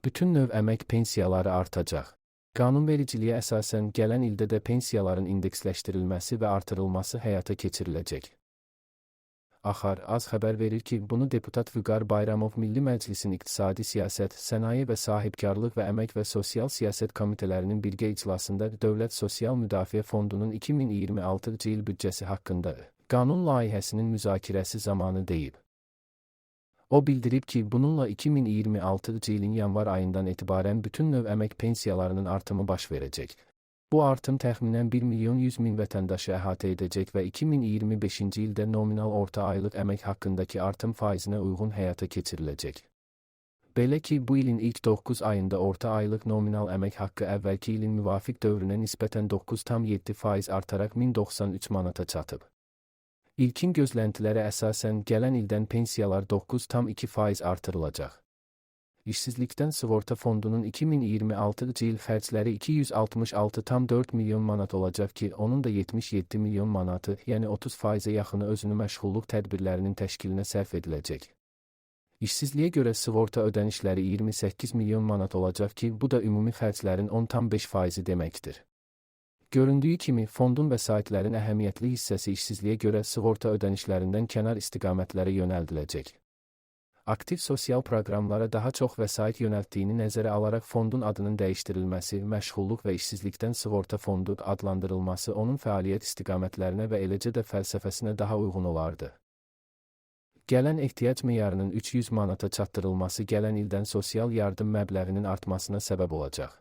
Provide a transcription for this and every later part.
Bütün növ əmək pensiyaları artacaq. Qanunvericiliyə əsasən gələn ildə də pensiyaların indeksləşdirilməsi və artırılması həyata keçiriləcək. Axar az xəbər verir ki, bunu deputat Vüqar Bayramov Milli Məclisin İqtisadi Siyasət, Sənaye və Sahibkarlıq və Əmək və Sosial Siyasət Komitələrinin birgə iclasında Dövlət Sosial Müdafiə Fondunun 2026-cı il büdcəsi haqqında qanun layihəsinin müzakirəsi zamanı deyib. O bildirib ki, bununla 2026-cı ilin yanvar ayından etibarən bütün növ əmək pensiyalarının artımı baş verəcək. Bu artım təxminən 1 milyon 100 min vətəndaşı əhatə edəcək və 2025-ci ildə nominal orta aylıq əmək haqqındakı artım faizinə uyğun həyata keçiriləcək. Belə ki, bu ilin ilk 9 ayında orta aylıq nominal əmək haqqı əvvəlki ilin müvafiq dövrünə nisbətən 9,7% artaraq 1093 manata çatıb. İlkin gözləntilərə əsasən gələn ildən pensiyalar 9,2% artırılacaq. İşsizlikdən Sığorta Fondunun 2026-cı il xərcləri 266,4 milyon manat olacaq ki, onun da 77 milyon manatı, yəni 30%-ə yaxını özünü məşğulluq tədbirlərinin təşkilinə sərf ediləcək. İşsizliyə görə sığorta ödənişləri 28 milyon manat olacaq ki, bu da ümumi xərclərin 10,5%-i deməkdir. Göründüyü kimi, fondun vəsaitlərin əhəmiyyətli hissəsi işsizliyə görə sığorta ödənişlərindən kənar istiqamətlərə yönəldiləcək. Aktiv sosial proqramlara daha çox vəsait yönəltdiyini nəzərə alaraq fondun adının dəyişdirilməsi, məşğulluq və işsizlikdən sığorta fondu adlandırılması onun fəaliyyət istiqamətlərinə və eləcə də fəlsəfəsinə daha uyğun olardı. Gələn ehtiyac meyarının 300 manata çatdırılması gələn ildən sosial yardım məbləğinin artmasına səbəb olacaq.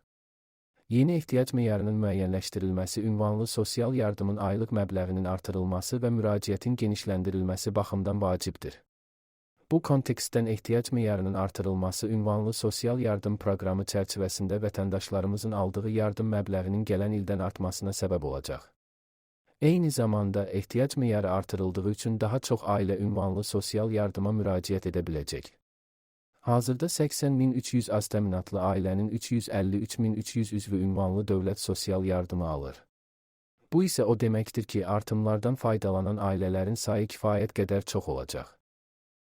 Yeni ehtiyac meyarının müəyyənləşdirilməsi ünvanlı sosial yardımın aylıq məbləğinin artırılması və müraciətin genişləndirilməsi baxımdan vacibdir. Bu kontekstdən ehtiyac meyarının artırılması ünvanlı sosial yardım proqramı çərçivəsində vətəndaşlarımızın aldığı yardım məbləğinin gələn ildən artmasına səbəb olacaq. Eyni zamanda ehtiyac meyarı artırıldığı üçün daha çox ailə ünvanlı sosial yardıma müraciət edə biləcək. Hazırda 80.300 az təminatlı ailənin 353.300 üzvü ünvanlı dövlət sosial yardımı alır. Bu isə o deməkdir ki, artımlardan faydalanan ailələrin sayı kifayət qədər çox olacaq.